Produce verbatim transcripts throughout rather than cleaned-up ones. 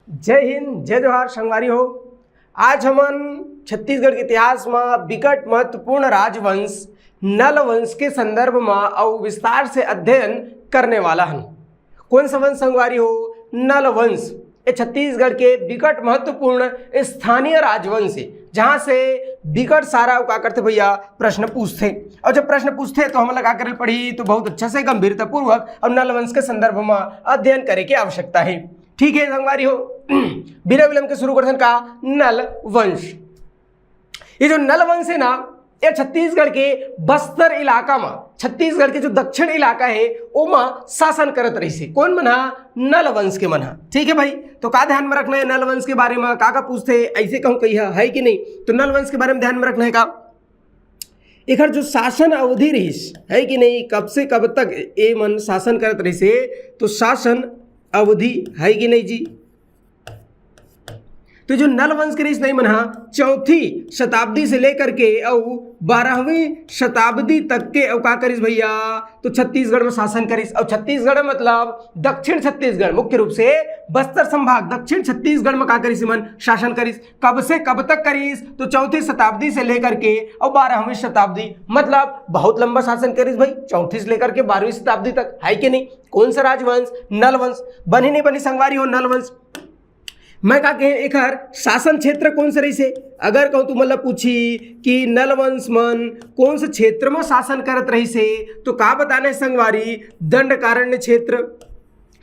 जय हिंद, जय जोहार संगवारी हो। आज हमन छत्तीसगढ़ के इतिहास म बिकट महत्वपूर्ण राजवंश नल वंश के संदर्भ म अउ विस्तार से अध्ययन करने वाला हन। कौन सा वंश संगवारी हो? नल वंश। ये छत्तीसगढ़ के बिकट महत्वपूर्ण स्थानीय राजवंश है, जहाँ से बिकट सारा का करते भैया प्रश्न पूछते, और जब प्रश्न पूछते तो हम लगा कर पढ़ी तो बहुत अच्छा से गंभीरतापूर्वक और नल वंश के संदर्भ में अध्ययन करे के आवश्यकता है। ठीक है संगवारी हो, बिना विलंब के शुरू करथन का नल वंश। ये जो नल वंश है ना, ये छत्तीसगढ़ के बस्तर इलाका में, छत्तीसगढ़ के जो दक्षिण इलाका है, ओमा शासन करत रहिसे। कौन मन हा? नल वंश के मन हा। ठीक है भाई, तो का ध्यान में रखना है नल वंश के बारे में, का का पूछते हैं, ऐसे कहूँ कही है, है कि नहीं? तो नल वंश के बारे में ध्यान में रखना है का, एकर जो शासन अवधि रहिस, है कि नहीं, कब से कब तक ए मन शासन करत रहिसे, तो शासन अवधि, है कि नहीं जी? तो जो नल वंश के रहिस नहीं मन हा, चौथी शताब्दी से लेकर के अउ बारहवीं शताब्दी तक के अउ का करिस भैया, तो छत्तीसगढ़ में शासन करिस। और छत्तीसगढ़ मतलब दक्षिण छत्तीसगढ़, मुख्य रूप से बस्तर संभाग, दक्षिण छत्तीसगढ़ में का करिस मन? शासन करिस। कब से कब तक करिस? तो चौथी शताब्दी से लेकर के और बारहवीं शताब्दी, मतलब बहुत लंबा शासन करिस भाई, चौथी से लेकर के बारहवीं शताब्दी तक, है कि नहीं? कौन सा राजवंश? नल वंश। बनी नहीं बनी संगवारी हो नल वंश? मैं का कहे, एकर शासन क्षेत्र कौन से रहिसे? अगर कहूँ तुमन ला पूछी कि नल वंश मन कौन से क्षेत्र में शासन करत रहिसे, तो का बताना है संगवारी? दंडकारण्य क्षेत्र,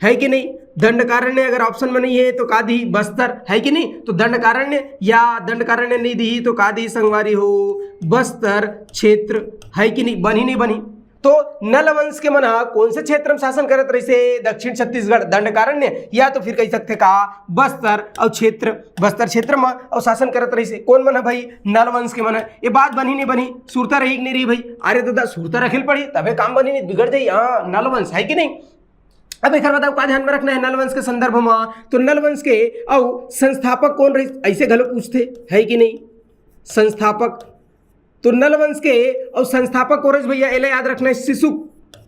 है कि नहीं? दंडकारण्य अगर ऑप्शन में नहीं है तो का दी? बस्तर, है कि नहीं? तो दंडकारण्य या दंडकारण्य नहीं दी तो का दी संगवारी हो? बस्तर क्षेत्र, है कि नहीं? बनी नहीं बनी? तो नल वंश के मन हा कौन से क्षेत्र में शासन करत रहिसे? दक्षिण छत्तीसगढ़ दंडकारण्य, या तो फिर कह सकते का बस्तर और क्षेत्र, बस्तर क्षेत्र में और शासन करत रहिसे। कौन मन हा भाई? नल वंश के मन हा। ये बात बनी नहीं बनी? सुरता रही कि नहीं रही भाई? अरे दादा, सुरता रखेल पड़ी, तबे काम बनी, नहीं बिगड़ जाई। हाँ, नल वंश, है कि नहीं? अब एक बताओ का ध्यान में रखना है नल वंश के संदर्भ में, तो नल वंश के अउ संस्थापक कौन रहिस, ऐसे घलो पूछते, है कि नहीं? संस्थापक, तो नल वंश के अउ संस्थापक कौन रहिस भैया, एला याद रखना है, सिसुक।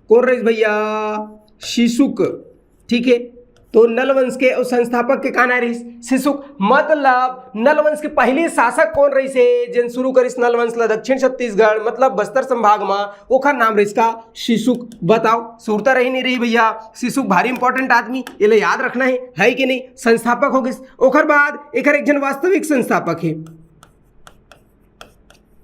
कौन रहिस भैया? सिसुक। ठीक है, तो नल वंश के अउ संस्थापक के का नाम रहिस? सिसुक। मतलब नल वंश के पहली शासक कौन रहिसे, जेन शुरू करिस नल वंश ला दक्षिण छत्तीसगढ़, मतलब बस्तर संभाग में, ओखर नाम रहिस का? सिसुक। बताओ, सुरता रही नहीं रही भैया? सिसुक भारी इंपॉर्टेंट आदमी, एला याद रखना है, है कि नहीं? संस्थापक हो गिस। ओखर बाद एकर एक जन वास्तविक संस्थापक है।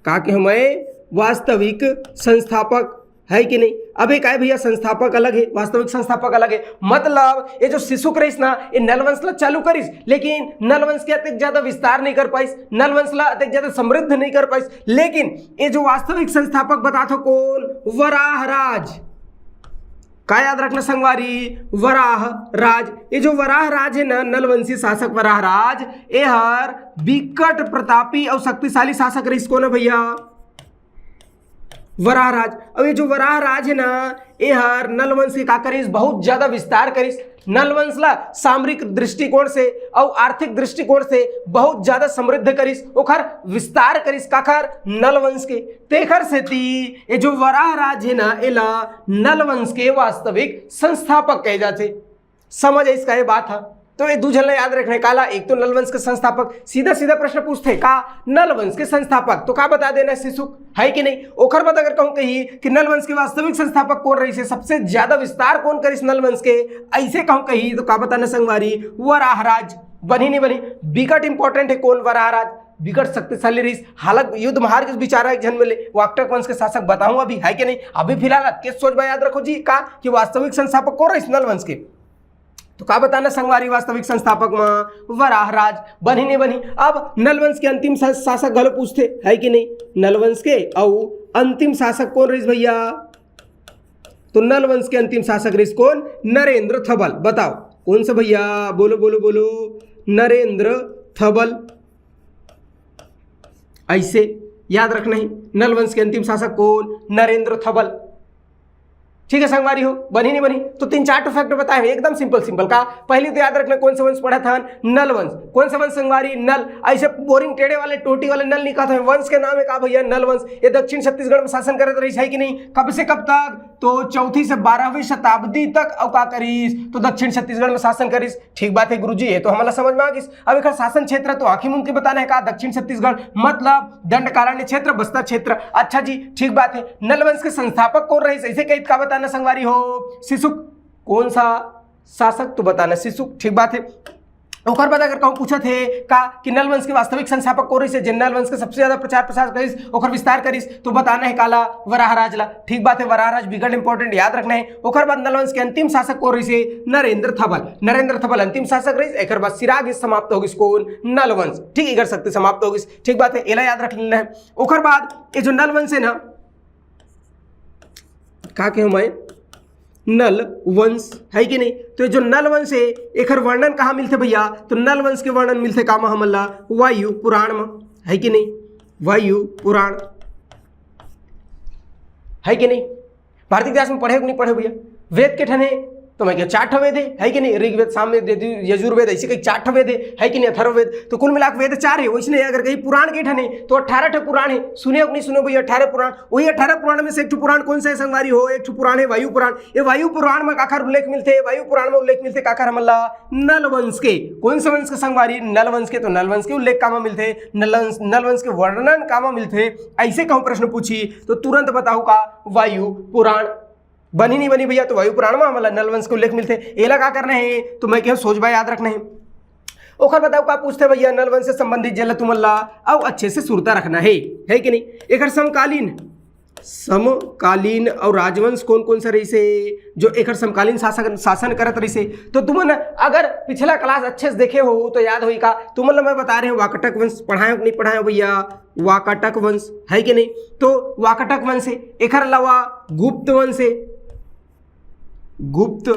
का के हमें वास्तविक संस्थापक, है कि नहीं? अबे काय भैया, संस्थापक अलग है, वास्तविक संस्थापक अलग है। मतलब ये जो सिसुक रहिस ना, ये नल वंश ला चालू करिस, लेकिन नल वंश के अतेक ज्यादा विस्तार नहीं कर पाइस, नल वंश ला अतेक ज्यादा समृद्ध नहीं कर पाइस। लेकिन ये जो वास्तविक संस्थापक बतात हो कौन? वराहराज। का याद रखना संगवारी? वराहराज। ये जो वराहराज है ना, नलवंशी शासक वराहराज, एहर बिकट प्रतापी और शक्तिशाली शासक रहिस। कौन है भैया? वराहराज। और ये जो वराहराज है ना, एहर नलवंश के का करिस? बहुत ज्यादा विस्तार करिस। नलवंश ला सामरिक दृष्टिकोण से और आर्थिक दृष्टिकोण से बहुत ज्यादा समृद्ध करिस, ओखर विस्तार करिस। काखर? नलवंश के। तेखर सेती ये जो वराहराज है ना, एला नलवंश के वास्तविक संस्थापक कहे जाथे। समझ आइस का ये बात ह? तो ये दू झन ला याद रखना है। काला? एक तो नलवंश के संस्थापक, सीधा सीधा प्रश्न पूछथे का, नलवंश के संस्थापक, तो का बता देना है? सिसुक, है कि नहीं? ओखर बाद अगर कहूँ कही कि नलवंश के वास्तविक संस्थापक कौन रहिसे, सबसे ज्यादा विस्तार कौन करिस नलवंश के, ऐसे कहूँ कही तो का बताना संगवारी? वराहराज। बनी नहीं बनी? बिकट इंपॉर्टेंट है कौन? वराहराज। बिकट शक्तिशाली रहिस, हालांकि युद्ध में हार के बेचारा एक झन मिले, वाकटक वंश के शासक बताऊं अभी, है कि नहीं? अभी फिलहाल के सोच में याद रखो जी का कि वास्तविक संस्थापक कौन रहिस नलवंश के। तो का बताना संगवारी, वास्तविक संस्थापक में वराहराज। बनी नहीं बनी? अब नलवंश के अंतिम शा-, शासक घलो पूछथे, है कि नहीं? नलवंश के अउ अंतिम शासक कौन रहिस भैया? तो नलवंश के अंतिम शासक रहिस कौन? नरेंद्र थबल। बताओ कौन सा भैया? बोलो बोलो बोलो, नरेंद्र थबल। ऐसे याद रखना है, नलवंश के अंतिम शासक कौन? नरेंद्र थबल। ठीक है संगवारी हो, बनी नहीं बनी? तो तीन चार ठो फैक्ट बताए हैं, एकदम सिंपल सिंपल का। पहली तो याद रखना, कौन से वंश पढ़त हन? नल वंश। कौन से वंश संगवारी? नल। ऐसे बोरिंग टेढ़े वाले टोटी वाले नल नहीं कहत हन, वंश के नाम है का भैया? नल वंश। ये दक्षिण छत्तीसगढ़ में शासन करत रहिस, है कि नहीं? कब से कब तक? तो चौथी से बारहवीं शताब्दी तक। और का करिस? तो दक्षिण छत्तीसगढ़ में शासन करिस। ठीक बात है गुरुजी, ये तो हमला समझ में आ गिस। अब एकर शासन क्षेत्र तो आंखी मूंद के बताना है का? दक्षिण छत्तीसगढ़, मतलब दंडकारण्य क्षेत्र, बस्तर क्षेत्र। अच्छा जी, ठीक बात है। नल वंश के संस्थापक कौन रहिस, ऐसे कहित का बताना संगवारी हो? सिसुक। कौन सा शासक? तो बताना सिसुक। ठीक बात है। ओकर बाद अगर कहूँ पूछत हे का कि नल वंश के वास्तविक संस्थापक कौन रहिस, जे नल वंश के सबसे ज्यादा प्रचार प्रसार करिस, ओकर विस्तार करिस, तो बताना है काला? वराहराज ला। ठीक बात है, वराहराज बिकट इंपॉर्टेंट, याद रखना है। ओकर बाद नल वंश के अंतिम शासक कौन रहिस? नरेंद्र थबल। नरेंद्र थबल अंतिम शासक रहिस, एकर बाद सिराग समाप्त हो गिस। कौन? नल वंश। ठीक, एकर शक्ति समाप्त हो गिस। ठीक बात है, एला याद रख लेना है। ओकर बाद ये जो नल वंश है ना, का कहूँ मैं, नल वंश, है कि नहीं? तो ये जो नल वंश है, एकर वर्णन कहाँ मिलथे भैया? तो नल वंश के वर्णन मिलथे का म हमन ला? वायु पुराण में, है कि नहीं? वायु पुराण, है कि नहीं? भारतीय इतिहास में पढ़े हो कि नहीं पढ़े हो भैया? वेद के ठन हे, तो मैं कहेंव चार ठो वेद हे, है कि नहीं? ऋग्वेद, सामवेद, यजु-, यजुर्वेद, ऐसे कई चार ठो वेद हे, है कि नहीं? अथर्ववेद। तो कुल मिला के वेद चार हे। वैसने अगर कहीं पुराण के ठन हे, तो अठारह ठो पुराण हे। सुने हो कि नहीं सुने हो भैया? अठारह पुराण। वही अठारह पुराण में से एक ठो पुराण कौन सा है संगवारी हो? एक ठो पुराण है वायु पुराण। ये वायु पुराण में काखर उल्लेख मिलथे? वायु पुराण में उल्लेख मिलथे काखर? हमन ला नल वंश के। कौन से वंश के संगवारी? नल वंश के। तो नल वंश के उल्लेख कामा मिलथे? नल वंश, नल वंश के वर्णन कामा मिलथे? ऐसे कहूँ प्रश्न पूछी तो तुरंत बताहू का? वायु पुराण। बनी नहीं बनी भैया? तो वायु पुराण में हमला नल वंश के उल्लेख मिलथे। एला का करना है? तो मैं कहेंव सोच बाय याद रखना है। ओकर बताओ का पूछथे भैया नल वंश से संबंधित, जेला तुमन ला अउ अच्छे से सुरता रखना है, है कि नहीं? एकर समकालीन, समकालीन अउ राजवंश कौन कौन सा रहिस हे, जो एकर समकालीन शासन, शासन करत रहिस हे? तो तुमन अगर पिछला क्लास अच्छे से देखे हो तो याद होई का, तुमन ला मैं बता रहे हूँ, वाकटक वंश पढ़ाए हो कि नहीं पढ़ाए हो भैया? वाकटक वंश, है कि नहीं? तो वाकटक वंश हे, एकर अलावा गुप्त वंश हे, गुप्त,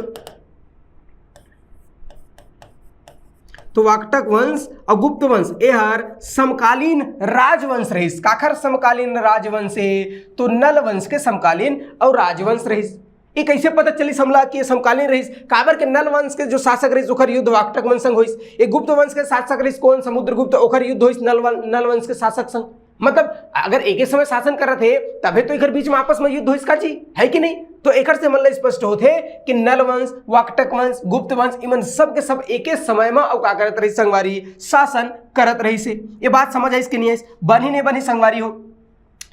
तो वाकटक वंश अउ गुप्त वंश, एहर समकालीन राजवंश रहिस। काखर समकालीन राजवंश हे? तो नल वंश के समकालीन अउ राजवंश रहिस। ये कैसे पता चलिस हमला कि ये समकालीन रहिस? काबर के नल वंश के जो शासक रहिस, ओकर युद्ध वाकटक वंश संग होइस। ये गुप्त वंश के शासक रहिस, कौन? समुद्रगुप्त, ओकर युद्ध होइस नल वन-, नल वंश के शासक संग। मतलब, अगर एके समय शासन करत हे, तभे तो एकर बीच में आपस में युद्ध होइस का जी, है कि नहीं? तो एकर से हमन ला स्पष्ट होथे कि नल वंश, वाकटक वंश, गुप्त वंश, इमन सब के सब एके समय में अउ का करत रहिस संगवारी? शासन करत रहिस हे। ये बात समझ आइस कि नहीं आइस? बनी नहीं बनी संगवारी हो?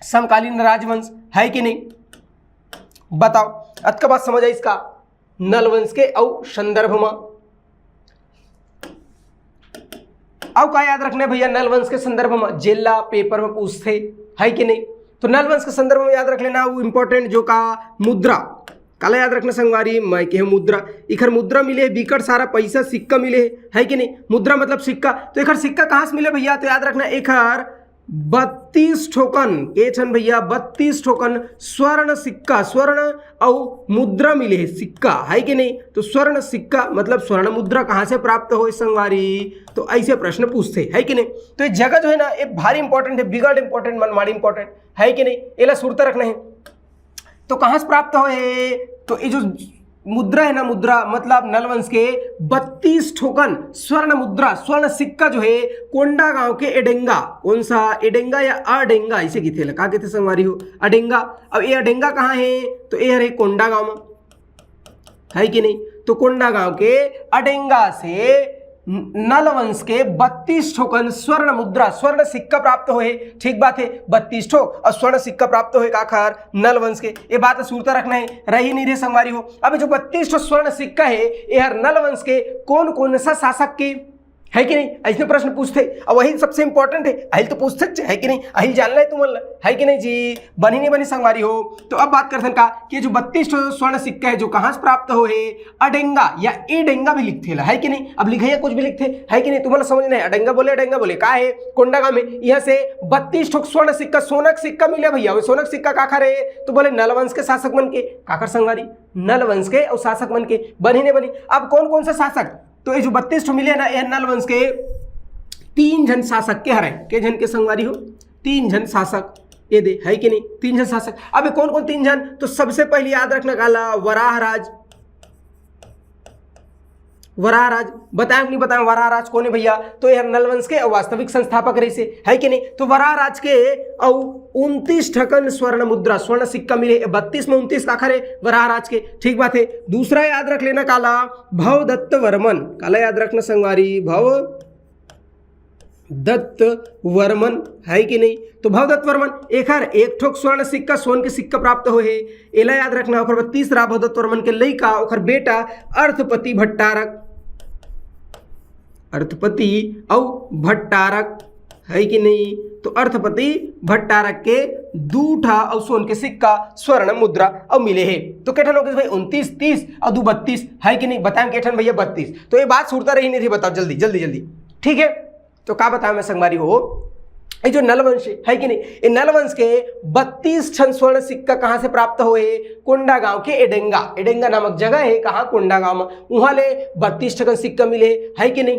समकालीन राजवंश, है कि नहीं? बताओ, अतका बात समझ आइस का नल वंश के अउ संदर्भ में? अउ का याद रखना है भैया नल वंश के संदर्भ में, जेला पेपर में पूछथे, है कि नहीं? तो नल वंश के संदर्भ में याद रख लेना, वो इंपॉर्टेंट जो का मुद्रा, काला याद रखना संगवारी, मैं कहे मुद्रा, इखर मुद्रा मिले हे, बिकट सारा पैसा सिक्का मिले हे, है कि नहीं? मुद्रा मतलब सिक्का। तो एखर सिक्का कहाँ से मिले भैया? तो याद रखना, एखर बत्तीस ठोकन, के ठन भैया, बत्तीस ठोकन स्वर्ण सिक्का, स्वर्ण अउ मुद्रा मिले हे, सिक्का, है कि नहीं? तो स्वर्ण सिक्का मतलब स्वर्ण मुद्रा कहाँ से प्राप्त होय संगवारी? तो ऐसे प्रश्न पूछथे, है कि नहीं? तो ये जगह जो है ना, ये भारी इंपॉर्टेंट है, बिगड़ इंपॉर्टेंट, मनमाड़ी इंपॉर्टेंट, है कि नहीं? एला सुरता रखना है। तो कहाँ से प्राप्त होय हे? तो ये जो मुद्रा है ना, मुद्रा मतलब नलवंश के बत्तीस ठोकन स्वर्ण मुद्रा, स्वर्ण सिक्का जो है कोंडागांव के एडेंगा, कौन सा एडेंगा या अडेंगा, इसे किथे ला का किथे संगवारी हो, अडेंगा। अब ये अडेंगा कहाँ है? तो ये हरे कोंडागांव में, है कि नहीं? तो कोंडागांव के अडेंगा से न-, नलवंश के बत्तीस ठोकन स्वर्ण मुद्रा, स्वर्ण सिक्का प्राप्त होय हे। ठीक बात है, बत्तीस ठो अउ स्वर्ण सिक्का प्राप्त होय हे काखर? नलवंश के। ये बात सुरता रखना है, रही नहीं रे संगवारी हो। अब जो बत्तीस ठो स्वर्ण सिक्का है, ये हर नलवंश के कौन कौन सा शासक के, है कि नहीं? ऐसे प्रश्न पूछथे, अउ वही सबसे इंपॉर्टेंट है, अहिल तो पूछथे, है कि नहीं? अहिल जानना है तुमन ला, है कि नहीं जी? बनी नहीं बनी संगवारी हो। तो अब बात करथन का कि जो बत्तीस ठो स्वर्ण सिक्का है, जो कहाँ से प्राप्त होय हे? अडेंगा या एडेंगा भी लिखथे ला, है कि नहीं? अब लिखइया कुछ भी लिखथे, है कि नहीं? तुमन ला समझना है, अडेंगा बोले, अडेंगा बोले, का है? कोंडागांव में। यहाँ से बत्तीस ठो स्वर्ण सिक्का, सोना के सिक्का मिले भैया। वो सोना के सिक्का काखर है? तो बोले नलवंश के शासक मन के। काखर संगवारी? नलवंश के अउ शासक मन के। बनी नहीं बनी? अब कौन कौन सा शासक? तो ये जो बत्तीस ठो मिले ना, ये नलवंश के तीन झन शासक के हरे। के झन के संगवारी हो? तीन झन शासक। ये दे, है कि नहीं? तीन झन शासक। अब ये कौन कौन तीन झन? तो सबसे पहले याद रखना काला, वराहराज। वराहराज बताएं कि नहीं बताएं? वराहराज कौन है भैया? तो ये नलवंश के वास्तविक संस्थापक रहिसे, है कि नहीं? तो वराहराज के अउ उनतीस ठकन स्वर्ण मुद्रा, स्वर्ण सिक्का मिले। बत्तीस में उनतीस काखर है? वराहराज के। ठीक बात है। दूसरा याद रख लेना काला, भवदत्त वर्मन। काला याद रखना संगवारी, भव दत्त वर्मन, है कि नहीं? तो भवदत्त वर्मन, एखर एक ठोक स्वर्ण सिक्का, सोन के सिक्का प्राप्त होए हे, एला याद रखना। ओकर बाद तीसरा, भवदत्त वर्मन के लइका, ओकर बेटा अर्थपति भट्टारक, अर्थपति अउ भट्टारक, है कि नहीं? तो अर्थपति भट्टारक के दू ठा अउ सोन के सिक्का, स्वर्ण मुद्रा अउ मिले हे। तो के ठन हो गिस भाई? उनतीस, तीस अउ दू बत्तीस, है कि नहीं? बताएं के ठन भैया? बत्तीस। तो ये बात सुरता रही नहीं रही, बताओ जल्दी जल्दी जल्दी। ठीक है, तो का बताया मैं संगवारी हो, ये जो नलवंश है कि नहीं, ये नलवंश के बत्तीस ठन स्वर्ण सिक्का कहाँ से प्राप्त होए? कोंडागांव के एडेंगा, एडेंगा नामक जगह है, कहाँ? कोंडागांव में। वहां ले बत्तीस ठकन सिक्का मिले, है कि नहीं?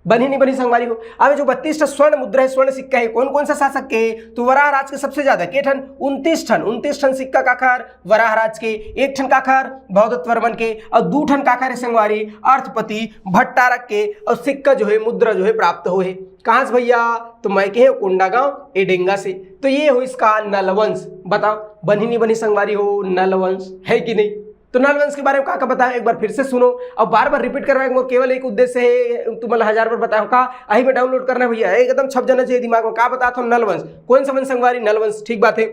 बनी नहीं बनी संगवारी हो? अब जो बत्तीस ठन स्वर्ण मुद्रा है, स्वर्ण सिक्का है, कौन कौन सा शासक के? तो वराहराज के सबसे ज्यादा, के ठन? उनतीस ठन। उनतीस ठन सिक्का काखर? वराहराज के। एक ठन काखर? भवदत्त वर्मन के। और दू ठन काखर है संगवारी? अर्थपति भट्टारक के। और सिक्का जो है, मुद्रा जो है, प्राप्त होए हे। कहाँ से भैया? तो मैं कहे कोंडागांव एडेंगा से। तो ये होइस का नलवंश। बताओ बनी नहीं बनी संगवारी हो? नलवंश, है कि नहीं? तो नलवंश के बारे में का का बताया, एक बार फिर से सुनो। अब बार बार रिपीट करवाए मोर केवल एक उद्देश्य है, तुमन ला हजार बार बताया का, अही में डाउनलोड करना है भैया, एकदम छप जाना चाहिए दिमाग में। का बताया था नलवंश, कौन सा वंश संगवारी? नलवंश। ठीक बात है।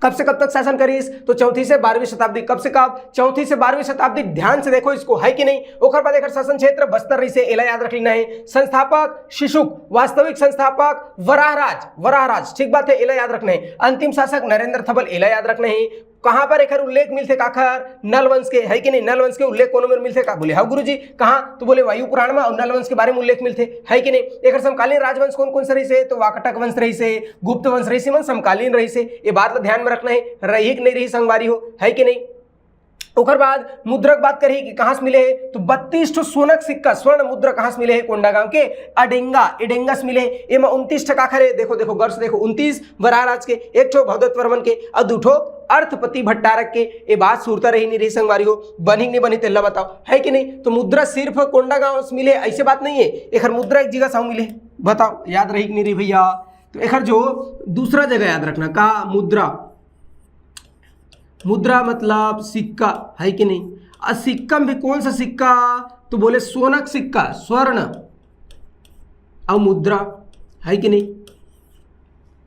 कब से कब तक शासन करिस? तो चौथी से बारहवीं शताब्दी। कब से कब? चौथी से बारहवीं शताब्दी। ध्यान से देखो इसको, है कि नहीं? ओकर बाद एकर शासन क्षेत्र बस्तर रहिसे, एला याद रख लेना है। संस्थापक शिशुक, वास्तविक संस्थापक वराहराज, वराहराज। ठीक बात है, एला याद रखना है। अंतिम शासक नरेंद्र थबल, एला याद रखना है। कहाँ पर एकर उल्लेख मिलथे काखर? नलवंश के, है कि नहीं? नलवंश के उल्लेख कोनो में मिलथे का? बोले, हाँ गुरुजी। कहाँ? तो बोले, वायु पुराण में और नलवंश के बारे में उल्लेख मिलथे, है कि नहीं? एकर समकालीन राजवंश कौन कौन से रहिसे? तो वाकटक वंश रहिसे, गुप्त वंश रहिसे, मन समकालीन रहिसे। ये बात ला ध्यान में रखना है, रही कि नहीं रही संगवारी हो, है कि नहीं? ओकर बाद मुद्रा के बात करही कि कहाँ से मिले हे, तो बत्तीस ठो सोनक सिक्का, स्वर्ण मुद्रा कहाँ से मिले हे? कोंडागांव के अडेंगा, एडेंगा से मिले हे। एमा उनतीस ठो काखर हे, देखो, देखो, गौर से देखो, उनतीस वराहराज के, एक ठो भवदत्त वर्मन के, और दू ठो अर्थपति भट्टारक के। ये बात सुरता रही नहीं रही संगवारी हो, बनी कि नहीं बनी, तेला बताओ, है कि नहीं? तो मुद्रा सिर्फ कोंडागांव से मिले, ऐसे बात नहीं है, एकर मुद्रा एक जगह से मिले। बताओ, याद रही कि नहीं रही भैया? तो एकर जो दूसरा जगह याद रखना का, मुद्रा, मुद्रा मतलब सिक्का, है कि नहीं? और सिक्का में भी कौन सा सिक्का? तो बोले सोनक सिक्का, स्वर्ण और मुद्रा, है कि नहीं?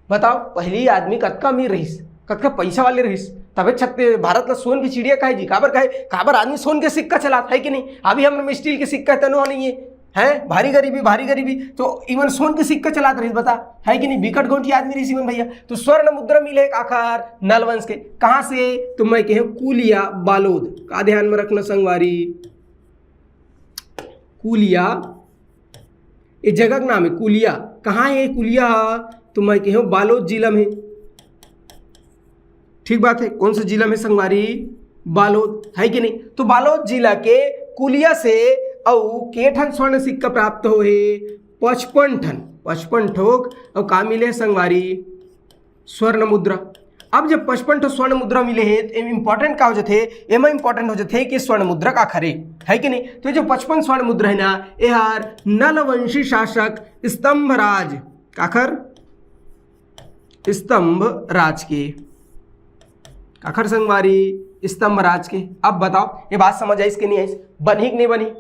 बताओ, पहली आदमी कतका अमीर रहिस, कतका पैसा वाले रहिस, तबे छत्तीस भारत ला सोन की चिड़िया कहे जी। काबर कहे? काबर आदमी सोन के सिक्का चलात, है कि नहीं? अभी हमर में स्टील के सिक्का तनो नहीं है, है भारी गरीबी, भारी गरीबी। तो इमन सोन के सिक्का चलात रहिस, बता, है कि नहीं? बिकट गौंटी आदमी रहिस इमन भैया। तो स्वर्ण मुद्रा मिले काखर? नलवंश के। कहाँ से? तो मैं कहे कुलिया बालोद। का ध्यान में रखना संगवारी, कुलिया, ये जगह का नाम है कुलिया। कहाँ है कुलिया? तो मैं कहे बालोद जिला में। ठीक बात है, कौन सा जिला में संगवारी? बालोद, है कि नहीं? तो बालोद जिला के कुलिया से अउ के ठन स्वर्ण सिक्का प्राप्त होए हे? पचपन ठन, पचपन ठोक। अउ का मिले हे संगवारी? स्वर्ण मुद्रा। अब जब पचपन ठो स्वर्ण मुद्रा मिले हे, तो एम इंपॉर्टेंट का हो जाथे? एमा इंपॉर्टेंट हो जाथे कि स्वर्ण मुद्रा काखर हे, है कि नहीं? तो ये जो पचपन स्वर्ण मुद्रा है ना, ये हर नलवंशी शासक स्तंभराज, काखर? स्तंभ राज के। काखर संगवारी? स्तंभ राज के। अब बताओ, ये बात समझ आइस कि नहीं आइस, बनी कि नहीं बनी?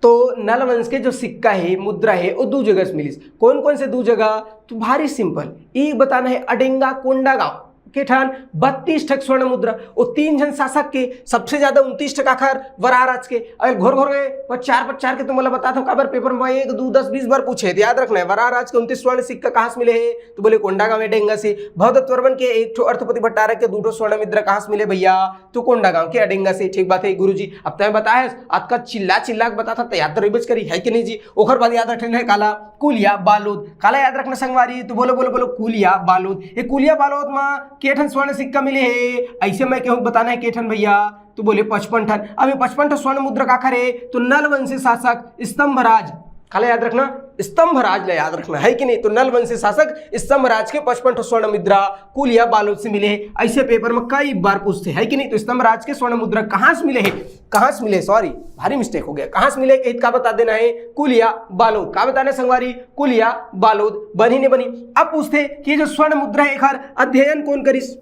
तो नलवंश के जो सिक्का है, मुद्रा है, वो दू जगह से मिलिस। कौन कौन से दू जगह? तो भारी सिंपल, एक बताना है अडेंगा कोंडागांव के ठन बत्तीस ठक स्वर्ण मुद्रा, वो तीन झन शासक के। सबसे ज्यादा उनतीस ठक आखर वराहराज के। अगर घोर घोर गए पर चार पर चार के, तो मतलब बताता हूँ, काबर पेपर में एक दू दस बीस बार पूछे, तो याद रखना है वराहराज के उनतीस स्वर्ण सिक्का कहाँ से मिले है? तो बोले कोंडागांव एडेंगा से। भवदत्त वर्मन के एक ठो अर्थपति भट्टारक के दू ठो स्वर्ण मुद्रा कहाँ से मिले भैया? तो कोंडागांव के एडेंगा से। ठीक बात है गुरुजी, अब तय बताए अतका चिल्ला चिल्ला के बताता, तैयार तो रहिबेच करी, है कि नहीं जी? ओकर बाद याद रखना है काला, कुलिया बालोद। काला याद रखना संगवारी, तो बोलो बोलो बोलो, कुलिया बालोद। ये कुलिया बालोद में के ठन स्वर्ण सिक्का मिले है? ऐसे मैं कहूँ बताना है के ठन भैया, तो बोले पचपन ठन। अब ये पचपन ठन स्वर्ण मुद्रा काखर है? तो नलवंशी शासक स्तंभराज, काला याद रखना, स्तंभ राज ला याद रखना, है कि नहीं? तो नल वंशी शासक स्तंभ राज के पचपन ठो स्वर्ण मुद्रा कुलिया बालोद से मिले हे। ऐसे पेपर में कई बार पूछते, है कि नहीं? तो स्तंभ राज के स्वर्ण मुद्रा कहाँ से मिले हे? कहाँ से मिले? सॉरी, भारी मिस्टेक हो गया। कहाँ से मिले कहित का बता देना है? कुलिया बालोद। का बताना संगवारी? कुलिया बालोद। बनी नहीं बनी? अब पूछते कि ये जो स्वर्ण मुद्रा है, एकर अध्ययन कौन करिस,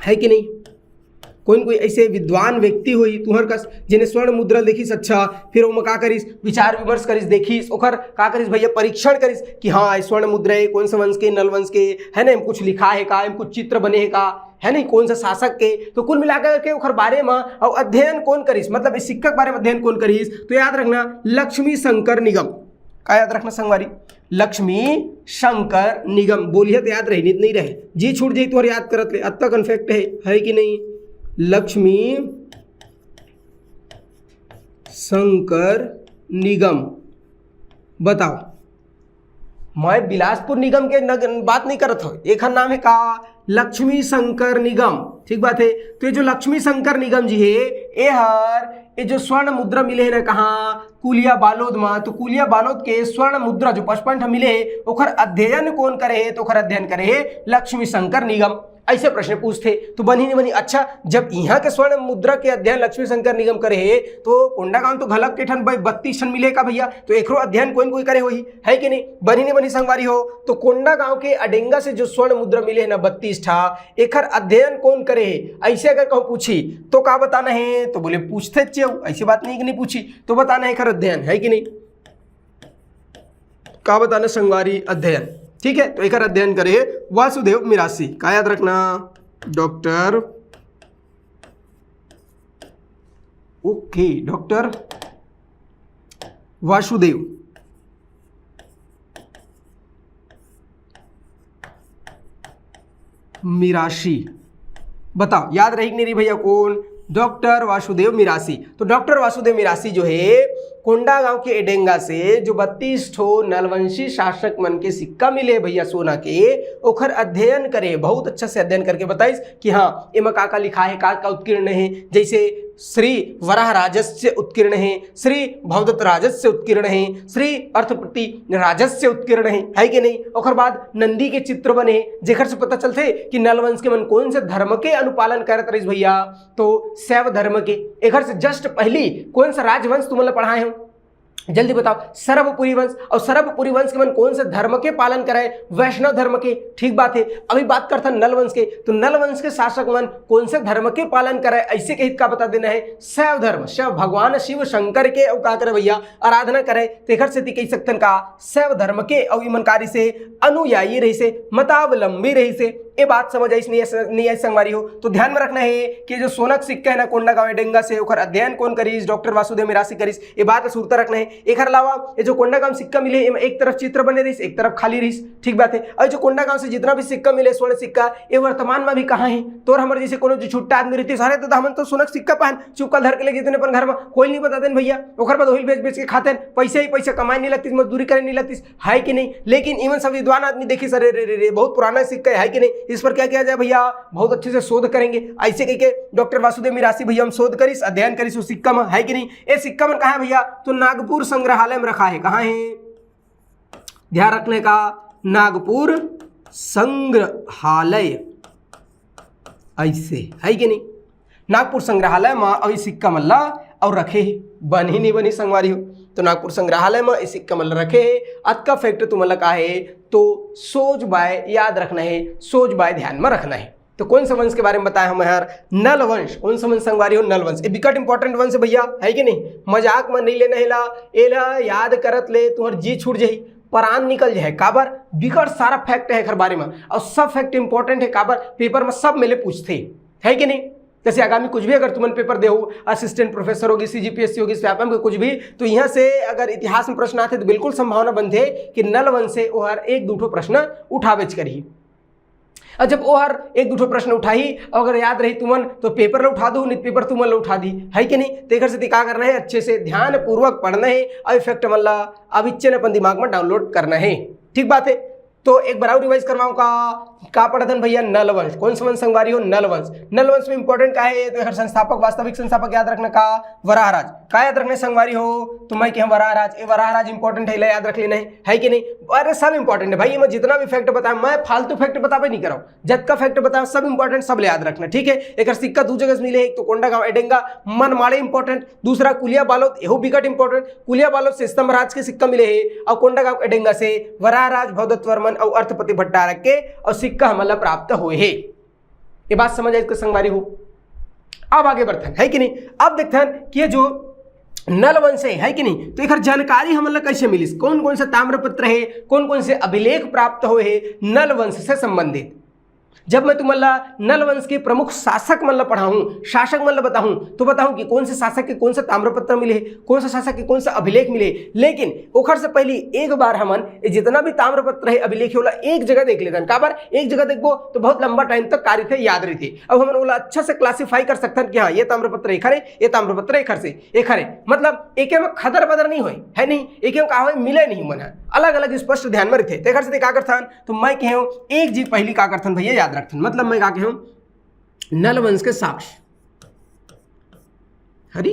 है कि नहीं? कोई न कोई ऐसे विद्वान व्यक्ति होई तुहर कस, जिन्हें स्वर्ण मुद्रा देखिस, अच्छा, फिर ओमा का करिस, विचार विमर्श करिस, देखिस, ओकर का करिस भैया, परीक्षण करिस कि हाँ, ये स्वर्ण मुद्रा है, कौन से वंश के, नल वंश के, है ना, एम कुछ लिखा है का, एम कुछ चित्र बने है का, है नहीं, कौन सा शासक के। तो कुल मिलाकर के ओकर बारे में और अध्ययन कौन करिस, मतलब इस सिक्का के बारे में अध्ययन कौन करिस, तो याद रखना, लक्ष्मी शंकर निगम। का याद रखना संगवारी? लक्ष्मी शंकर निगम। बोलिए तो याद रही, नहीं, नहीं रहे, जी छूट जाई तुम्हारे याद करत ले, अतका कन फैक्ट है, है कि नहीं? लक्ष्मी शंकर निगम। बताओ, मैं बिलासपुर निगम के नग-, बात नहीं करत हूँ, एक नाम है का, लक्ष्मी शंकर निगम। ठीक बात है। तो ये जो लक्ष्मी शंकर निगम जी है, ये हर ये जो स्वर्ण मुद्रा मिले है ना, कहाँ? कुलिया बालोद मा। तो कुलिया बालोद के स्वर्ण मुद्रा जो पचपन ठा मिले है, ओकर अध्ययन कौन करे है? तो ओकर अध्ययन करे है लक्ष्मी शंकर निगम। ऐसे प्रश्न पूछते तो बनी नहीं बनी। अच्छा, जब यहाँ के स्वर्ण मुद्रा के अध्ययन लक्ष्मी शंकर निगम करे है, तो कोंडागांव तो घलक के ठन ब-, बत्तीस ठन मिले का भैया, तो एकरो अध्ययन कोई न कोई करे होही, है कि नहीं? बनी नहीं बनी संगवारी हो। तो कोंडागांव के अडेंगा से जो स्वर्ण मुद्रा मिले है ना बत्तीस ठा, एकर अध्ययन कौन करे है, ऐसे अगर कहूँ पूछी तो का बताना है? तो बोले पूछते चेव, ऐसी बात नहीं कि नहीं पूछी, तो बताना है एकर अध्ययन, है कि नहीं? का बताना संगवारी? अध्ययन। ठीक है, तो एकर अध्ययन करे है वासुदेव मिरासी। का याद रखना? डॉक्टर, ओके, डॉक्टर वासुदेव मिराशी। बताओ, याद रही कि नहीं रही भैया? कौन? डॉक्टर वासुदेव मिरासी। तो डॉक्टर वासुदेव मिरासी जो है, कोंडागांव के एडेंगा से जो बत्तीस ठो नलवंशी शासक मन के सिक्का मिले भैया सोना के, ओखर अध्ययन करे, बहुत अच्छा से अध्ययन करके बताइस कि हाँ, एमा का का लिखा है, का का उत्कीर्ण है। जैसे श्री वराह राजस्य उत्कीर्ण है, श्री भवदत्त राजस्य उत्कीर्ण है, श्री अर्थपति राजस्य उत्कीर्ण है, है कि नहीं? ओकर बाद नंदी के चित्र बने, जेकर से पता चलथे कि नलवंश के मन कौन से धर्म के अनुपालन करत रहिस भैया, तो शैव धर्म के। एकर से just पहली कौन सा राजवंश तुमन ला पढ़ाए हूँ, जल्दी बताओ, सरभपुरी वंश। और सरभपुरी वंश के मन कौन से धर्म के पालन करे? वैष्णव धर्म के। ठीक बात है। अभी बात करथन नलवंश के, तो नलवंश के शासक मन कौन से धर्म के पालन करे, ऐसे कहित का बता देना है? शैव धर्म। शैव भगवान शिव शंकर के अउ का करे भैया, आराधना करे। तेखर सेती कहि सकथन का, शैव धर्म के अउ ईमानकारी से अनुयायी रहिसे, मतावलंबी रहिसे। ये बात समझ आइस नहीं आइस, नहीं आइस संगवारी हो? तो ध्यान में रखना है कि जो सोना के सिक्का है ना, कोंडागांव एडेंगा से, ओकर अध्ययन कौन करिस? डॉक्टर वासुदेव मिरासी करिस। ये बात ला सुरता रखना है। एकर अलावा ये जो कोंडागांव सिक्का मिले, एमा एक तरफ चित्र बने रहिस, एक तरफ खाली रहिस। ठीक बात है। और जो कोंडागांव से जितना भी सिक्का मिले, स्वर्ण सिक्का, ये वर्तमान में भी कहाँ है? तोर हमर जैसे कोनो जो छुट्टा आदमी रहिथे, सारे तो हमन तो सोना के सिक्का पहन चुपका धर के ले जतन अपन घर में, कोई नहीं बता देन भैया। ओकर बाद ओहिल बेच बेच के खातेन, पैसे ही पैसा, कमाए नहीं लगतिस, मजदूरी करे नहीं लगतिस, है कि नहीं? लेकिन इमन सब विद्वान आदमी देखिस, अरे रे रे रे, बहुत पुराना सिक्का है, है कि नहीं? इस पर क्या किया जाए भैया? बहुत अच्छे से शोध करेंगे। ऐसे कह के डॉक्टर वासुदेव मिरासी भैया हम शोध करिस, अध्ययन करिस उस सिक्का में, है कि नहीं? ये सिक्का मन कहाँ है भैया? तो नागपुर संग्रहालय में रखा है। कहाँ है? ध्यान रखने का, नागपुर संग्रहालय। ऐसे, है कि नहीं? नागपुर संग्रहालय में अउ सिक्का मन ला अउ रखे हे। बनही नहीं बनही संगवारी हो? तो नागपुर संग्रहालय में इस सिक्का मन ला रखे हे। अतका फैक्ट तुमन ला का है, तो सोज बाय याद रखना है, सोज बाय ध्यान में रखना है। तो कौन सा वंश के बारे में बताया हम यार? नल वंश। कौन सा वंश संगवारी हो? नल वंश। ये बिकट इंपॉर्टेंट वंश है भैया, है कि नहीं? मजाक में नहीं लेना है ला, एला याद करत ले तुम्हार जी छूट जाही, परान निकल जाए। काबर? बिकट सारा फैक्ट है एकर बारे में, और सब फैक्ट इंपॉर्टेंट है। काबर? पेपर में सब मेले पूछते, है कि नहीं? जैसे आगामी कुछ भी अगर तुमन पेपर देहू, असिस्टेंट प्रोफेसर होगी, सीजीपीएससी होगी, सीआरपीएम के कुछ भी, तो यहाँ से अगर इतिहास में प्रश्न आते तो बिल्कुल संभावना बनथे कि नल वंश से ओहर एक दू ठो प्रश्न उठावेच करही। और जब ओहर एक दू ठो प्रश्न उठाही, और अगर याद रही तुमन, तो पेपर ला उठा दो, नहीं पेपर तुमन ला उठा दी, है कि नहीं? तेकर सेती का करना है, अच्छे से ध्यान पूर्वक पढ़ना है और फैक्ट मन ला अभिच्चन अपन दिमाग में डाउनलोड करना है। ठीक बात है। तो एक बार और रिवाइज करवाऊँ का, का पढ़त हन भैया? नलवंश। कौन सा वंश संगवारी हो? नलवंश। नलवंश में इंपॉर्टेंट का है? तो एकर संस्थापक, वास्तविक संस्थापक याद रखना का? वराहराज। का याद रखना संगवारी हो? तो मैं कहें वराहराज। ए वराहराज इंपॉर्टेंट है, ला याद रख लेना है, है कि नहीं? अरे सब इंपॉर्टेंट है भाई, मैं जितना भी फैक्ट बताया, मैं फालतू फैक्ट बताबे नहीं करौं, जतका फैक्ट बताया सब इंपॉर्टेंट, सब ला याद रखना, ठीक है। एकर सिक्का दू जगह से मिले है, एक तो कोंडागांव एडेंगा, मनमाड़े इंपॉर्टेंट, दूसरा कुलिया बालोद, एहू बिकट इंपॉर्टेंट, कुलिया बालोद से स्तंभराज के सिक्का मिले है, और कोंडागांव एडेंगा से वराहराज भवदत्त वर्मन और अर्थपति भट्टारक के, और सिक्का हमन ला प्राप्त होए है। ये बात समझ आइस का संगवारी हो? अब आगे बढ़थन, है कि नहीं? अब देखथन कि ये जो नलवंश है, है कि नहीं, तो एकर जानकारी हमन ला कैसे मिलिस, कौन कौन से ताम्रपत्र है, कौन कौन से अभिलेख प्राप्त होए है नलवंश से संबंधित। जब मैं तुमन ला नलवंश के प्रमुख शासक मन ला पढ़ाहूँ, शासक मन ला बताहूँ, तो बताहूँ कि कौन से शासक के कौन सा ताम्रपत्र मिले है, कौन सा शासक के कौन सा अभिलेख मिले है। लेकिन ओखर से पहले एक बार हमन ये जितना भी ताम्रपत्र है, अभिलेख है, ओला एक जगह देख लेथन। काबर? एक जगह देखबो तो बहुत लंबा टाइम तक का रहिथे, याद रहिथे। अब हमन ओला अच्छा से क्लासिफाई कर सकथन कि हाँ, ये ताम्रपत्र एखर है, ये ताम्रपत्र एखर से, एखर है। मतलब एके में खदर बदर नहीं होए, है नहीं? एके में का होए, मिले नहीं मन ह, अलग अलग स्पष्ट ध्यान में रहिथे। तेखर से का करथन, तो मैं कहे हूँ एक चीज पहली का करथन भैया, याद रखथन। मतलब मैं का कहे हूँ, नलवंश के साक्ष्य, अरे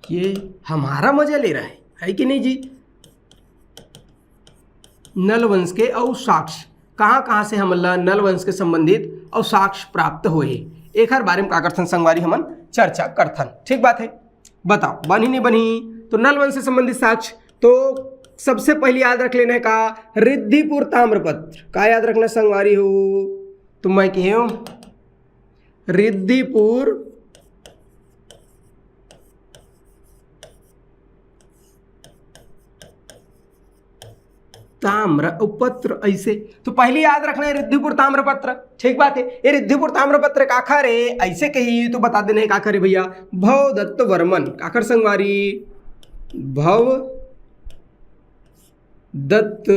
ये हमारा मजा ले रहा है, है कि नहीं जी? नलवंश के अउ साक्ष्य, कहाँ कहाँ से हमन ला नलवंश के संबंधित अउ साक्ष्य प्राप्त होए हे, एखर बारे में का करथन संगवारी, हमन चर्चा करथन। ठीक बात है, बताओ बनही नहीं बनही? तो नलवंश से संबंधित साक्ष्य, तो सबसे पहले याद रख लेना है का, रिद्धिपुर ताम्रपत्र। का याद रखना संगवारी हो? तो मैं कहे हूँ रिद्धिपुर ताम्र पत्र ऐसे। तो पहली याद रखना है रिद्धिपुर ताम्रपत्र। ठीक बात है, ये रिद्धिपुर ताम्रपत्र काखर है ऐसे कही तो बता देना है काखर है भैया, भवदत्त वर्मन। काखर संगवारी? भव दत्त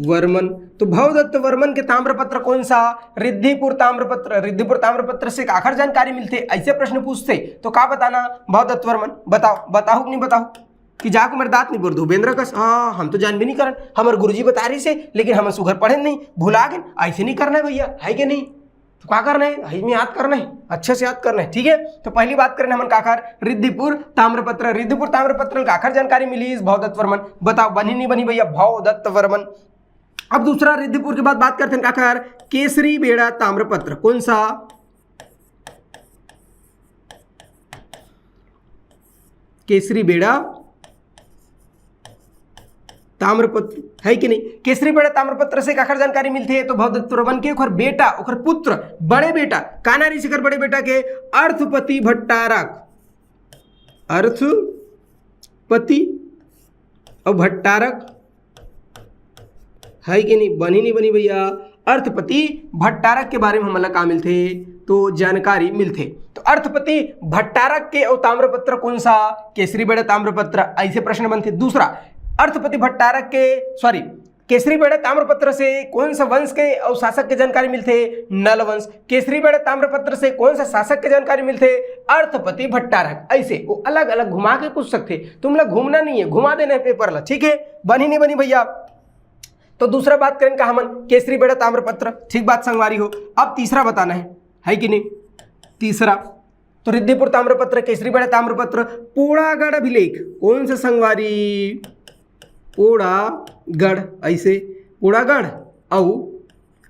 वर्मन। तो भवदत्त वर्मन के ताम्रपत्र कौन सा? रिद्धिपुर ताम्रपत्र। रिद्धिपुर ताम्रपत्र से काखर जानकारी मिलथे, ऐसे प्रश्न पूछथे तो का बताना? भवदत्त वर्मन। बताओ, बताहू कि नहीं बताहू? कि जाके मेरे दांत नहीं बोर दू बेंद्रा कस। हाँ, हम तो जानबे नहीं करन, हमर गुरुजी बता रही से, लेकिन हम सुघर पढ़े नहीं, भुला गए। ऐसे नहीं करना है भैया, है कि नहीं? तो का करना है, हई में याद करना है, अच्छे से याद करना है। ठीक है, तो पहली बात करना हमन काखर, रिद्धिपुर ताम्रपत्र। रिद्धिपुर ताम्रपत्र ल काखर जानकारी मिली? भवदत्त वर्मन। बताओ बनही नहीं बनही भैया, भवदत्त वर्मन। अब दूसरा रिद्धिपुर के बाद बात करते हैं काखर, केसरी बेड़ा ताम्रपत्र। कौन सा? केसरी बेड़ा ताम्रपत्र, है कि नहीं? केसरी बेड़ा ताम्रपत्र से काखर जानकारी मिलथे? तो भवदत्त वर्मन के ओखर बेटा, ओखर पुत्र, बड़े बेटा, काना रिसिकर बड़े बेटा के अर्थपति भट्टारक, अर्थपति और भट्टारक, है कि नहीं? बनी नहीं बनी भैया? अर्थपति भट्टारक के बारे में हमला का मिलथे? तो जानकारी मिलथे। तो अर्थपति भट्टारक के और ताम्रपत्र कौन सा? केसरी बेड़ा ताम्रपत्र। ऐसे प्रश्न बनथे। दूसरा, अर्थपति भट्टारक के, सॉरी, केसरी बेड़ा ताम्रपत्र से कौन सा वंश के और शासक के जानकारी मिलथे? नल वंश। केसरी बेड़ा ताम्रपत्र से कौन सा शासक के जानकारी मिलथे? अर्थपति भट्टारक। ऐसे वो अलग अलग घुमा के पूछ सकथे, तुमला घूमना नहीं है, घुमा देना है पेपर ला। ठीक है, बनी नहीं बनी भैया? तो दूसरा बात करें का हमन, केसरी बेड़ा ताम्रपत्र। ठीक बात संगवारी हो। अब तीसरा बताना है, है कि नहीं? तीसरा तो रिद्धिपुर ताम्रपत्र, केसरी बेड़ा ताम्रपत्र, पोड़ागढ़ अभिलेख। कौन सा संगवारी? पोड़ागढ़। ऐसे पोड़ागढ़ अउ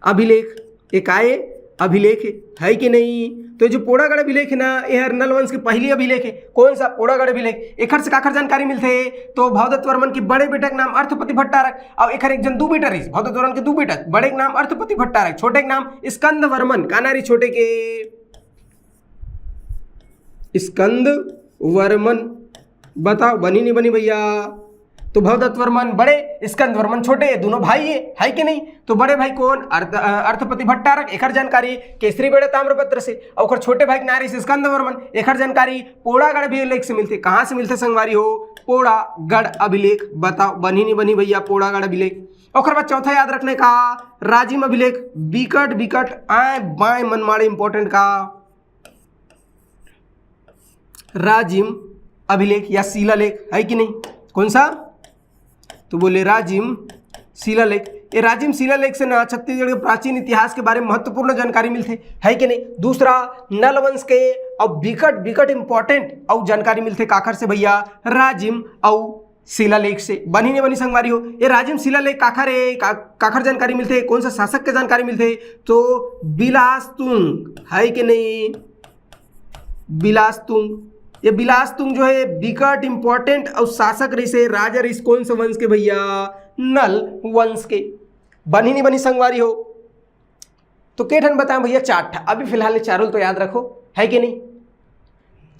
अभिलेख, एक आए अभिलेख है, है कि नहीं? तो जो पोड़ागढ़ अभिलेख है ना, ये हर नलवंश के पहली अभिलेख है। कौन सा? पोड़ागढ़ अभिलेख। एखर से काखर जानकारी मिलथे? तो भवदत्त वर्मन के बड़े बेटा के नाम अर्थपति भट्टारक, और एखर एक जन दू बेटा रहिस, भवदत्त वर्मन के दू बेटा, बड़े के नाम अर्थपति भट्टारक, छोटे के नाम स्कंद वर्मन। काना रही छोटे के? स्कंद वर्मन। बताओ बनी नहीं बनी भैया? तो भवदत्त वर्मन बड़े, स्कंद वर्मन छोटे, ये दोनों भाई है, है कि नहीं? तो बड़े भाई कौन? अर्थ, अ, अर्थपति भट्टारक। एखर जानकारी केसरी बेड़ा ताम्रपत्र से, और ओकर छोटे भाई के नाम रहिस स्कंद वर्मन। एखर जानकारी पोड़ागढ़ अभिलेख से मिलथे। कहाँ से मिलथे संगवारी हो? पोड़ागढ़ अभिलेख। बताओ बनी नहीं बनी भैया पोड़ागढ़ अभिलेख? ओकर बाद चौथा याद रखने का, राजिम अभिलेख। बिकट बिकट आए बाएं मनमाड़े इंपॉर्टेंट का राजिम अभिलेख या शिलालेख, है कि नहीं? कौन सा? तो बोले राजिम शिलालेख। ये राजिम शिलालेख से ना छत्तीसगढ़ के प्राचीन इतिहास के बारे में महत्वपूर्ण जानकारी मिलथे, है कि नहीं? दूसरा, नल वंश के अब बिकट बिकट इंपॉर्टेंट अउ जानकारी मिलथे काखर से भैया? राजिम अउ शिलालेख से। बनी नहीं बनी संगवारी हो? ये राजिम शिलालेख काखर है, का, काखर जानकारी मिलथे, कौन सा शासक के जानकारी मिलथे? तो बिलासतुंग, है कि नहीं? बिलासतुंग। ये बिलासतुंग जो है बिकट इंपॉर्टेंट अउ शासक रहिसे, राजा रहिस कौन से वंश के भैया? नल वंश के। बनी नहीं बनी संगवारी हो? तो के ठन बताएं भैया? चार ठा। अभी फिलहाल ये चारों तो याद रखो, है कि नहीं?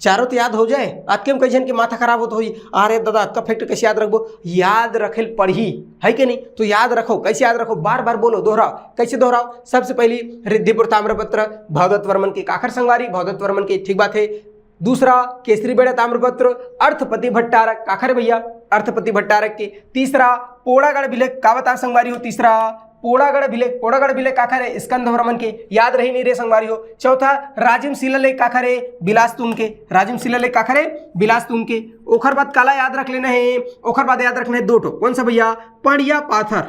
चारों तो याद हो जाए। आज के हम कई झन के माथा खराब होत होही, अरे दादा अतका फैक्ट कैसे याद रखबो? याद रखेल पड़ही, है कि नहीं? तो याद रखो। कैसे याद रखो? बार बार बोलो, दोहराओ। कैसे दोहराओ? सबसे पहली रिद्धिपुर ताम्रपत्र, भवदत्त वर्मन के काखर संगवारी, भवदत्त वर्मन के, ठीक बात है। दूसरा, केसरी बेड़ा ताम्रपत्र, अर्थपति भट्टारक, काखर भैया? अर्थपति भट्टारक के। तीसरा, पोड़ागढ़ अभिलेख, का बता संगवारी हो? तीसरा, पोड़ागढ़ अभिलेख, पोड़ागढ़ अभिलेख काखर है? स्कंद वर्मन के, याद रही नहीं रे संगवारी हो। चौथा, राजिम शिलालेख काखर है? बिलासतुंग के। राजिम शिलालेख काखर है? बिलासतुंग के। ओखर बाद काला याद रख लेना है? ओखर बाद याद रखना है दो ठो। कौन सा भैया? पड़िया पाथर,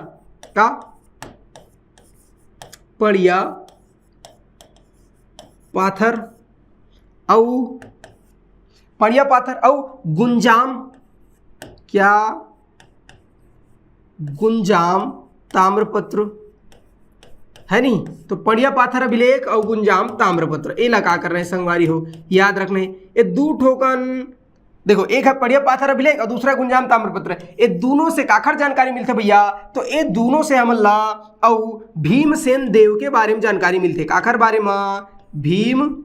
का? पड़िया पाथर अउ, पड़िया पाथर अउ गुंजाम, क्या गुंजाम ताम्रपत्र, है नहीं? तो पड़िया पाथर अभिलेख अउ गुंजाम ताम्रपत्र, एला का करना है संगवारी हो? याद रखना है। ये दू ठोकन, देखो, एक है पड़िया पाथर अभिलेख अउ दूसरा गुंजाम ताम्रपत्र। ये दोनों से काखर जानकारी मिलथे भैया? तो ये दोनों से हमन ला अउ भीमसेन देव के बारे में जानकारी मिलथे। काखर बारे में? भीम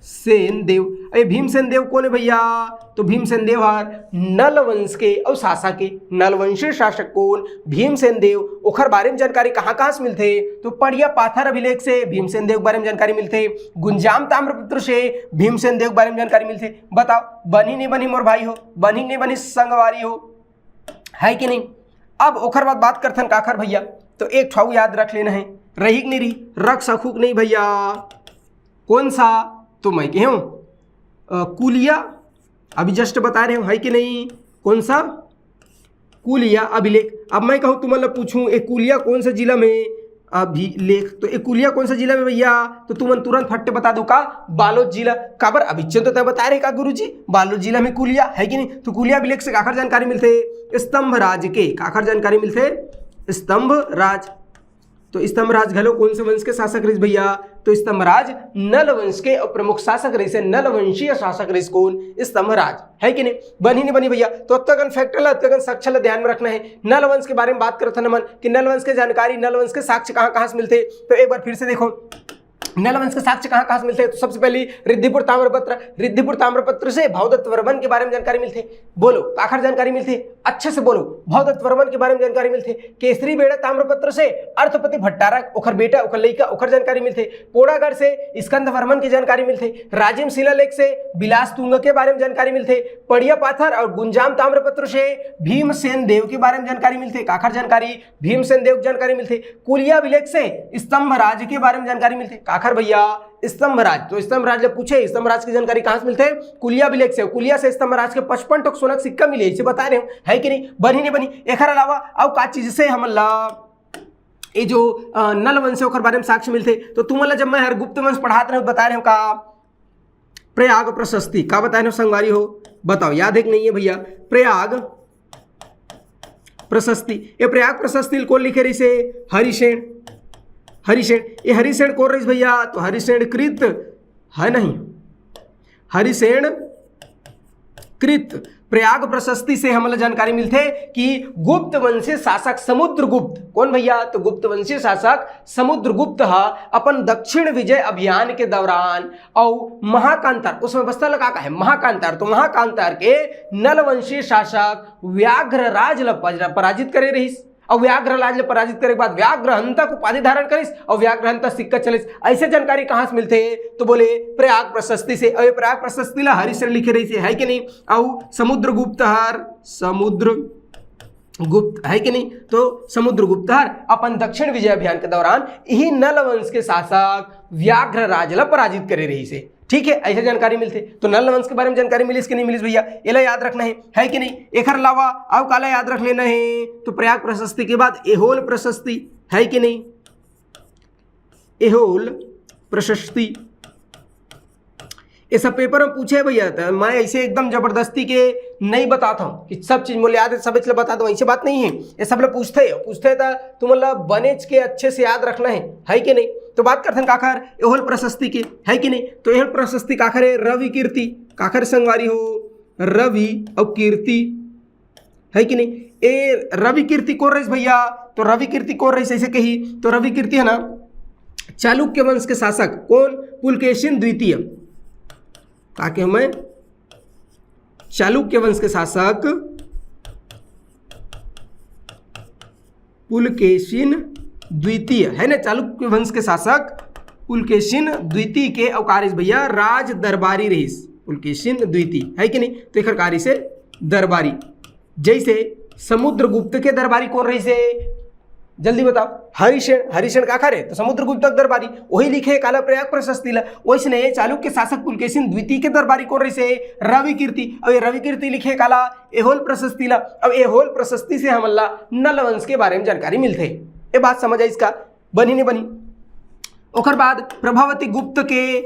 सेन देव। अरे भीमसेन देव कौन है भैया? तो भीमसेन देव हर नल वंश के अउ शासक के। नल वंशीय शासक कौन? भीमसेन देव। ओखर बारे में जानकारी कहाँ कहाँ से मिलथे? तो पड़िया पाथर अभिलेख से भीमसेन देव के बारे में जानकारी मिलथे, गुंजाम ताम्रपत्र से भीमसेन देव के बारे में जानकारी मिलथे। बताओ, बनी नहीं बनी मोर भाई हो? बनी नहीं बनी संगवारी हो? है कि नहीं? अब ओखर बाद बात करथन काखर भैया? तो एक ठो याद रख लेना है, रही कि नहीं रही? रख सकू कि नहीं भैया? कौन सा? तो मैं कहे हूँ, अ, कुलिया, अभी जस्ट बता रहे हूँ, है कि नहीं? कौन सा? कुलिया अभिलेख। अब मैं कहूँ तुमन ला पूछूँ, ए कुलिया कौन सा जिला में? अभिलेख। तो ए कुलिया कौन सा जिला में भैया? तो तुमन तुरंत फट्टे बता दो, का? बालोद जिला। काबर? अभी तो तय बता रहे का गुरुजी, बालोद जिला में कुलिया, है कि नहीं? तो कुलिया अभिलेख से काखर जानकारी मिलथे? स्तंभराज के। काखर जानकारी मिलथे? स्तंभराज। तो स्तंभराज घलो कौन से वंश के शासक रहिस भैया? तो स्तंभराज नल वंश के प्रमुख शासक रहिस हे। नल वंशीय शासक रहिस कौन? स्तंभराज, है कि नहीं? बनी नहीं बनी भैया? तो अतकन फैक्ट ला, अतकन साक्ष्य ला ध्यान में रखना है। नल वंश के बारे में बात करत हन हमन कि नल वंश के जानकारी, नल वंश के साक्ष्य कहाँ कहाँ से मिलथे, तो एक बार फिर से देखो, नल वंश के साक्ष्य कहाँ कहाँ से मिलथे। तो सबसे पहली रिद्धिपुर ताम्रपत्र, रिद्धिपुर ताम्रपत्र से भवदत्त वर्मन के बारे में जानकारी मिलथे। बोलो, काखर जानकारी मिलथे? अच्छे से बोलो। भवदत्त वर्मन के बारे में जानकारी मिलथे। केसरी बेड़ा ताम्रपत्र से अर्थपति भट्टारक, ओखर बेटा, ओखर लइका, ओखर जानकारी मिलथे। पोड़ागढ़ से स्कंद वर्मन के जानकारी मिलथे। राजिम शिलालेख से बिलास तुंग के बारे में जानकारी मिलथे। पड़िया पाथर अउ गुंजाम ताम्रपत्र से भीमसेन देव के बारे में जानकारी मिलथे। काखर जानकारी? भीमसेन देव के जानकारी मिलथे। कुलिया अभिलेख से स्तंभराज के बारे में जानकारी मिलथे। काखर भैया? स्तंभराज। तो स्तंभराज ले पूछे, स्तंभराज के जानकारी कहाँ से मिलथे? कुलिया अभिलेख से। कुलिया से स्तंभराज के पचपन ठोक सोना के सिक्का मिले, इसे बता रहे हो, है कि नहीं? बनी नहीं बनी? एखर अलावा अउ का चीज से हमन ला ये जो, अ, नल वंश है ओखर बारे में साक्ष्य मिलथे? तो तुमन ला जब मैं हर गुप्त वंश पढ़ात रहे, बता रहे हो का? प्रयाग प्रशस्ति का बताए हो संगवारी हो? बताओ, याद है कि नहीं है भैया? प्रयाग प्रशस्ति। ये प्रयाग प्रशस्ति ल कोन लिखे रहिसे? हरिसेन। हरिसेन। ये हरिसेन कोन रहिस भैया? तो हरिसेन कृत है नहीं, हरिसेन कृत। प्रयाग प्रशस्ति से हमला जानकारी मिलथे कि गुप्त वंशीय शासक समुद्रगुप्त, कौन भैया? तो गुप्त वंशीय शासक समुद्रगुप्त ह अपन दक्षिण विजय अभियान के दौरान अउ महाकांतार, उस समय बस्तर ला का कहे? महाकांतार। तो महाकांतार के नलवंशीय शासक व्याघ्रराज ला पज-, पराजित करे रहिस। अउ व्याघ्रराज ला पराजित करे के बाद व्याघ्रहंता के उपाधि धारण करिस अउ व्याघ्रहंता सिक्का चलिस। ऐसे जानकारी कहाँ से मिलथे? तो बोले प्रयाग प्रशस्ति से। अउ ये प्रयाग प्रशस्ति ला हरिसेन लिखे रहिस, है कि नहीं? अउ समुद्रगुप्त हर, समुद्र गुप्त, है कि नहीं? तो समुद्रगुप्त हर अपन दक्षिण विजय अभियान के दौरान इही नल वंश के शासक व्याघ्र राज ला पराजित करे रहिस हे। ठीक है, ऐसे जानकारी मिलथे। तो नल वंश के बारे में जानकारी मिलिस कि नहीं मिलिस भैया, एला याद रखना है, है कि नहीं? एकर अलावा अउ काला याद रख लेना है, तो प्रयाग प्रशस्ति के बाद एहोल प्रशस्ति, है कि नहीं? एहोल प्रशस्ति, ये सब पेपर में पूछे भैया, त मैं ऐसे एकदम जबरदस्ती के नहीं बताता हूँ कि सब चीज मोला याद है, सब इसलिए बता दो, ऐसे बात नहीं है। ये सब लोग पूछते हैं, पूछते हैं तो तुम लोग बनेच के अच्छे से याद रखना है, है कि नहीं? तो बात करथन काखर, एहोल प्रशस्ति के, है कि नहीं? तो एहोल प्रशस्ति काखर है? रवि कीर्ति। काखर संगवारी हो? रवि अउ कीर्ति, है कि नहीं? ए रवि कीर्ति कोन रहिस भैया? तो रवि कीर्ति कोन रहिस, ऐसे कही तो रवि कीर्ति है ना, चालुक्य वंश के शासक कोन? पुलकेशिन द्वितीय। का के हमें चालुक्य वंश के शासक पुलकेशिन द्वितीय, है ना, चालुक्य वंश के शासक पुलकेशिन द्वितीय के अउ का रहिस भैया? राज दरबारी रहिस, पुलकेशिन द्वितीय, है कि नहीं? तो एकर का रहिस हे? दरबारी। जैसे समुद्रगुप्त के दरबारी कोन रहिस हे? जल्दी बताओ। हरिसेन। हरिसेन काखर हे? तो समुद्रगुप्त के दरबारी। वही लिखे काला प्रयाग प्रशस्ति ला। वैसने चालुक्य शासक पुलकेशिन द्वितीय के दरबारी कोन रहिस हे? रवि कीर्ति। अब ये रवि कीर्ति लिखे काला एहोल प्रशस्ति ला। अब एहोल प्रशस्ति से हमन ला नल वंश के बारे में जानकारी मिलथे। ये बात समझ आइस का? बनी नहीं बनी? ओकर बाद प्रभावती गुप्त के,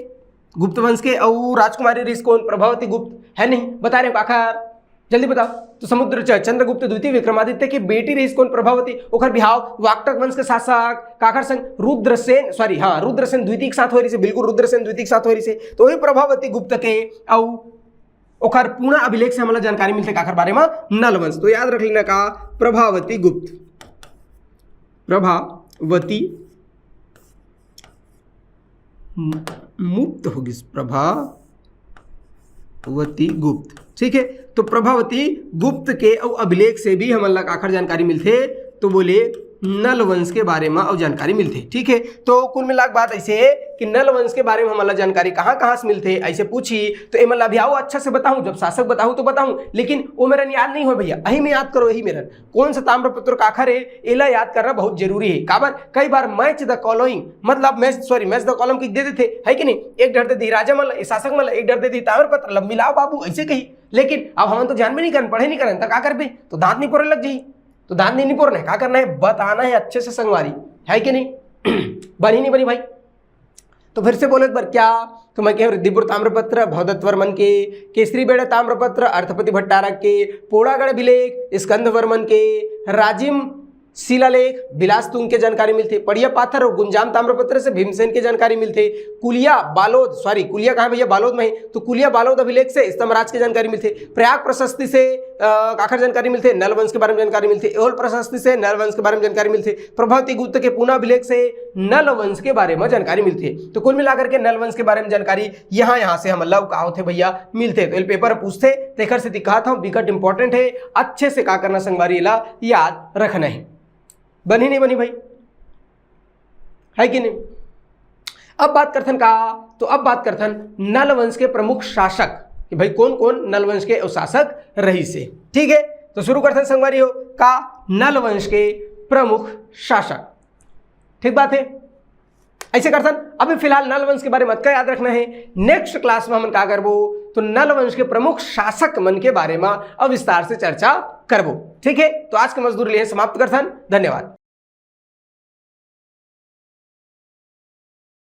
गुप्त वंश के अउ राजकुमारी रहिस कोन? प्रभावती गुप्त, है नहीं? बता रहे हो काखर, जल्दी बताओ। तो समुद्र च-, चंद्रगुप्त द्वितीय विक्रमादित्य की बेटी रहिस कोन? प्रभावती। ओकर बिहाव वाकटक वंश के शासक काखर संग? रुद्रसेन, सॉरी, हाँ, रुद्रसेन द्वितीय के साथ होय रहिस हे, बिल्कुल रुद्रसेन द्वितीय के साथ होय रहिस हे। तो वही प्रभावती गुप्त के अउ ओकर पूर्ण अभिलेख से हमला जानकारी मिलथे काखर बारे में? नल वंश। तो याद रख लेना का, प्रभावती गुप्त, प्रभावती मु-, मुक्त हो गिस, प्रभावती गुप्त। ठीक है, तो प्रभावती गुप्त के अउ अभिलेख से भी हमन ला काखर जानकारी मिलथे? तो बोले नल वंश के बारे में अउ जानकारी मिलथे। ठीक है, तो कुल मिला के बात ऐसे है कि नल वंश के बारे में हमन ला जानकारी कहाँ कहाँ से मिलथे, ऐसे पूछी तो एमन ला भी आओ अच्छा से बताऊँ, जब शासक बताऊँ तो बताऊँ, लेकिन वो मेरन याद नहीं हो भैया, यही में याद करो, यही मेरन। कौन सा ताम्रपत्र काखर हे, एला याद करना बहुत जरूरी है। काबर कई बार match the column, मतलब match, sorry, match the column कह दे देथे, है कि नहीं? एक डहर दे दी राजा मन ला, शासक मन ला, एक डहर दे दी ताम्रपत्र, लब मिलाओ बाबू, ऐसे कही। लेकिन अब हमन तो जानबे नहीं करन, पढ़े नहीं करन, त का करबे? तो दांत नहीं पोरे लग जाही। तो दांत नहीं, नहीं पोरना है, का करना है? बताना है अच्छे से संगवारी, है कि नहीं? बनी नहीं बनी भाई? तो फिर से बोले एक बार क्या, तो मैं कह रिद्धिपुर ताम्रपत्र भवदत्त वर्मन के, केसरी बेड़ा ताम्रपत्र अर्थपति भट्टारक के, पोड़ागढ़ अभिलेख स्कंद वर्मन के, राजिम शिलालेख बिलास तुंग के जानकारी मिलथे, पड़िया पाथर और गुंजाम ताम्रपत्र से भीमसेन के जानकारी मिलथे, कुलिया बालोद, सॉरी, कुलिया कहाँ भैया, बालोद में है, तो कुलिया बालोद अभिलेख से स्तंभराज के जानकारी मिलथे, प्रयाग प्रशस्ति से अ, काखर जानकारी मिलथे, नल वंश के बारे में जानकारी मिलथे, एहोल प्रशस्ति से नल वंश के बारे में जानकारी मिलथे, प्रभावती गुप्त के पूर्ण अभिलेख से नल वंश के बारे में जानकारी मिलथे। तो कुल मिलाकर के नल वंश के बारे में जानकारी यहाँ, यहाँ से हमन ला का होथे भैया, मिलथे। तो एल पेपर पूछथे, तेखर से दिखात हूँ, बिकट इंपॉर्टेंट है, अच्छे से का करना संगवारी, ला याद रखना है। बनी नहीं बनी भाई, है कि नहीं? अब बात करथन का, तो अब बात करथन नल वंश के प्रमुख शासक कि भाई कौन कौन नल वंश के शासक रहिस हे। ठीक है, तो शुरू करथन संगवारी हो का, नल वंश के प्रमुख शासक। ठीक बात है, ऐसे करथन। अभी फिलहाल नल वंश के बारे में अतका याद रखना है, नेक्स्ट क्लास में हमन का करबो, तो नल वंश के प्रमुख शासक मन के बारे में अब विस्तार से चर्चा करबो। ठीक है, तो आज के मजदूरी ले समाप्त करथन, धन्यवाद।